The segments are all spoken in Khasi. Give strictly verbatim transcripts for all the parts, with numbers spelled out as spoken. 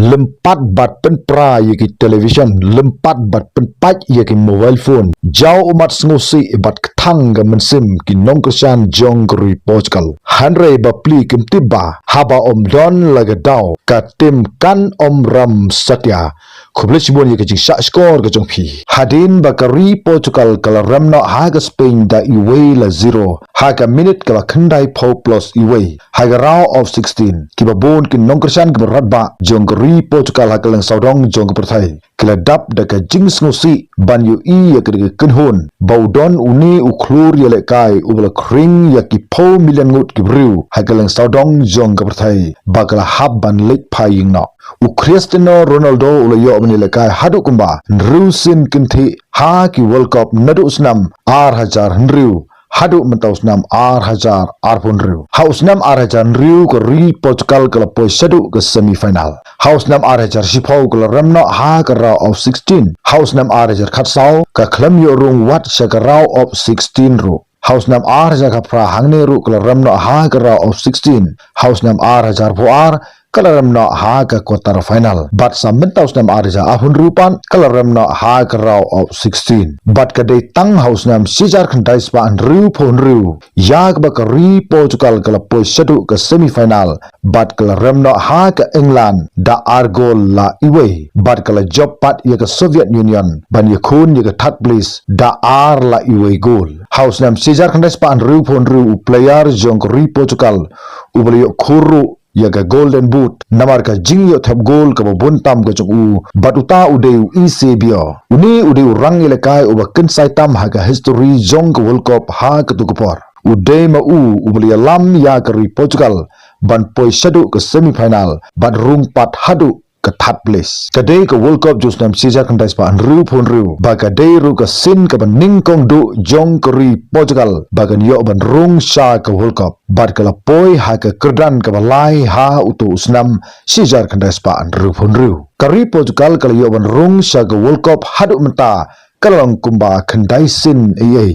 lympat bad pynpra ïa ki television, lympat bad pynpait ïa ki mobile phone. Jaw ummat sngewsih bad kthang ka mynsiem ki nongkyrshan jong ka ri Portugal. Hynrei bapli kim tip ba haba ym don la ka daw, ka tim kan ym rem satia. Khublei shibun ïa ka jingshah shkor ka jong phi. Hadien ba ka ri Portugal ka la rem noh ha ka Spain da iwei la zero ha ka minit kaba khyndai phew plus iwei ha ka round of sixteen, kiba bun ki nongkyrshan kiba radbah jong ka ri Portugal ha ka lyngsawdong jong ka pyrthei ki la dap da ka jingsngewsih ban ïohi ïa ka kynhun ba u don une u khlur ïalehkai uba la khring ïa ki phew million ngut ki briew ha ka lyngsawdong jong ka pyrthei ba ka la hap ban leit phai ïing noh. U Cristiano Ronaldo u la ïoh ban ïalehkai haduh kumba hynriew sien kynthih ha ki World Cup naduh u snem ar hajar hynriew haduh mynta u snem ar hajar arphew hynriew. Ha u snem ar hajar hynriew ka ri Portugal ka la poi shaduh ka semi final. Ha u snem ar hajar shiphew ka la rem noh ha ka round of sixteen. Ha u snem ar hajar khatsaw ka khlem ïoh rung wat sha ka round of sixteen ruh. Ha u snem ar hajar khatphra hangne ruh ka la rem noh ha ka round of sixteen. Ha u snem ar hajar phew ar ka la rem noh ha ka quarter final. Bad sa mynta u snem ar hajar arphew hynriew pat ka la rem noh ha ka round of sixteen. Bad ka dei tang ha u snem shi hajar khyndai spah hynriew phew hynriew ïa kaba ka ri Portugal ka la poi shaduh ka semi final bad ka la rem noh ha ka England da ar gol la iwei. Bad ka la jop pat ïa ka Soviet Union ban ïakhun ïa ka third place da ar la iwei gol. Ha u snem shi hajar khyndai spah hynriew phew hynriew u player jong ka ri Portugal uba la ïoh khur ruh ïa ka Golden Boot namar ka jingïoh thep gol kaba bun tam ka jong u, bad uta u dei u Eusebio. Une u dei u rang ïalehkai uba kynsai tam ha ka history jong ka World Cup ha katu ka por. U dei ma u uba la ïalam ïa ka ri Portugal ban poi shaduh ka semi final bad rung pat haduh ka third place. Ka dei ka World Cup jong u snem shi hajar khyndai spah hynriew phew hynriew ba ka dei ruh ka sien kaba nyngkong duh jong ka ri Portugal ba kan ïoh ban rung sha ka World Cup. Bad ka la poi ha ka kyrdan kaba lai ha utu u snem shi hajar khyndai spah hynriew phew hynriew. Ka ri Portugal ka la ïoh ban rung sha ka World Cup haduh mynta ka la long kumba khyndai sien ei ei.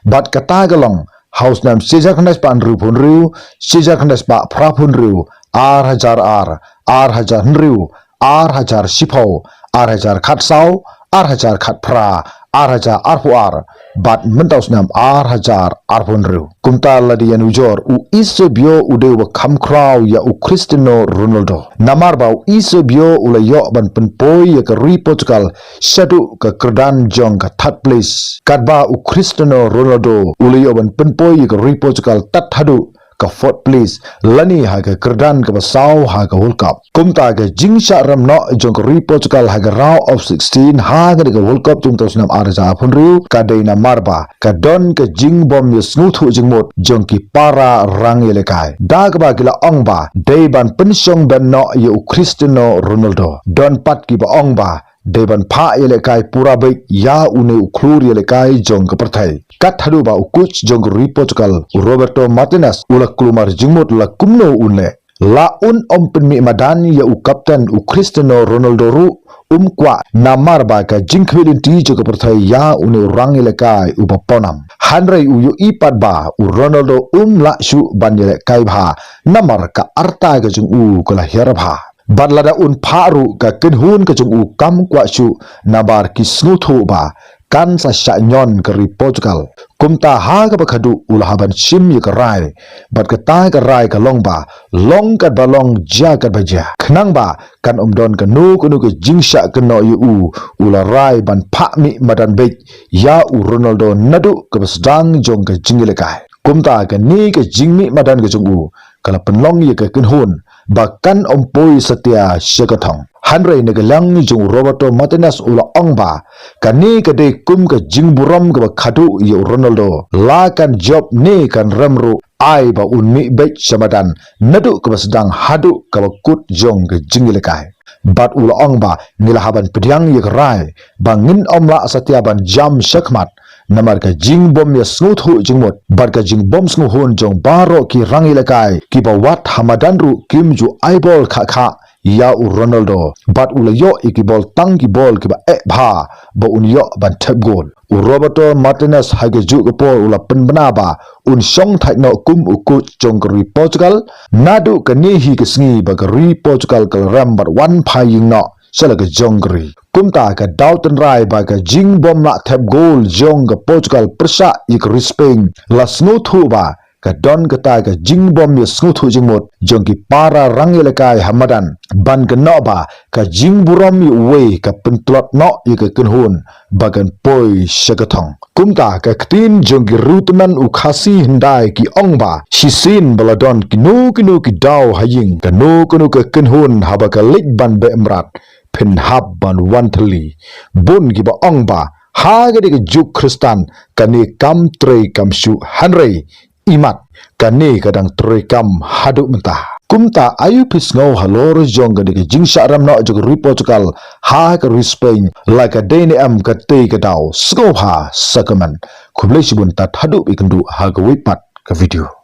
Bad kata ka long ha u snem shi hajar khyndai spah hynriew phew hynriew, shi hajar khyndai spah phra phew hynriew, ar hajar ar, ar hajar hynriew, ar hajar shiphew, ar hajar khatsaw, ar hajar khatphra, ar hajar arphew ar, bad mynta u snem ar hajar arphew hynriew. Kumta lada ïa nujor u Eusebio u dei uba kham khraw ïa u Cristiano Ronaldo. Namar ba u Eusebio u la ïoh ban pynpoi ïa ka ri Portugal shaduh ka kyrdan jong ka third place. Katba u Cristiano Ronaldo u la ïoh ban pynpoi ïa ka ri Portugal tad haduh ka fourth place lane ha ka kyrdan kaba saw ha ka World Cup. Kumta ka jingshah rem noh jong ka ri Portugal ha ka round of sixteen ha kane ka World Cup jong uta u snem ar hajar arphew hynriew ka dei namar ba ka don ka jingbym ïasngewthuh jingmut jong ki para rang ïalehkai. Da kaba ki la ong ba dei ban pynshong bein noh ïa u Cristiano Ronaldo. Don pat kiba ong ba dei ban phah ïalehkai pura beit ïa une u khlur ïalehkai jong ka pyrthei. Kat haduh ba u coach jong ka ri Portugal u Roberto Martinez u la kulmar jingmut la kumno un leh. La un ym pynmih madan ïa u kapten u Cristiano Ronaldo ruh um kwah namar ba ka jingkhmih lynti jong ka pyrthei ïa une u rang ïalehkai uba pawnam. Hynrei u ïohi pat ba u Ronaldo um lah shuh ban ïalehkai bha namar ka arta ka jong u ka la hiar bha. Bad lada un phah ruh ka kynhun ka jong u kam kwah shuh namar ki sngewthuh ba kan sa shah ñion ka ri Portugal. Kumta ha kaba khadduh u la hap ban shim ïa ka rai. Bad kata ka rai ka long ba long katba long jia katba jia. Khnang ba kan ym don kano kano ka jingshah kynnoh ïa u, u la rai ban phah mih madan beit ïa u Ronaldo naduh kaba sdang jong ka jingïalehkai. Kumta kane ka jingmih madan ka jong u ka la pynlong ïa ka kynhun ba kan ym poi satia sha ka thong. Hynrei na ka liang jong u Roberto Martinez u la ong ba kane ka dei kum ka jingburom kaba khadduh ïa u Ronaldo. La kan jop ne kan rem ruh ai ba un mih beit sha madan naduh kaba sdang haduh kaba kut jong ka jingïalehkai. Bad u la ong ba ngi la hap ban pdiang ïa ka rai ba ngin ym lah satia ban jam shakhmat namar ka jingbym ïasngewthuh jingmut bad ka jingbym sngewhun jong baroh ki rang ïalehkai kiba wat ha madan ruh kim ju ai bol khah khah ïa u Ronaldo bad u la ïoh ïa ki bol tang ki bol kiba eh bha ba un ïoh ban thep gol. U Roberto Martinez ha kajuh ka por u la pynbna ba un shong thait noh kum u coach jong ka ri Portugal. Naduh kane hi ka sngi ba ka ri Portugal ka la rem bad wan phai ïing noh sha la ka jong ka ri. Kumta ka daw tynrai ba ka jingbym lah thep gol jong ka Portugal pyrshah ïa ka ri Spain la sngewthuh ba ka don kata ka jingbym ïa sngewthuh jingmut jong ki para rang ïalehkai ha madan ban kynnoh ba ka jingburom ïa uwei ka pyntlot noh ïa ka kynhun ba kan poi sha ka thong. Kumta ka ktien jong ki riewtymmen u Khasi hyndai ki ong ba shisien ba la don kino kino ki daw ha ïing kano kano ka kynhun haba ka leit ban beh mrad phin hap ban wan thylli. Bun kiba ong ba ha ka dei ka juk Khristan kane kam trei kam shuh, hynrei imat kane ka dang trei kam haduh mynta. Kumta ayu phi sngew halor jong ka dei ka jingshah rem noh jong ka ri Portugal ha ka ri Spain, la ka dei ne em katei ka daw? Sngewbha sa comment. Khublei shibun, tad haduh ba ïakynduh ha kawei pat ka video.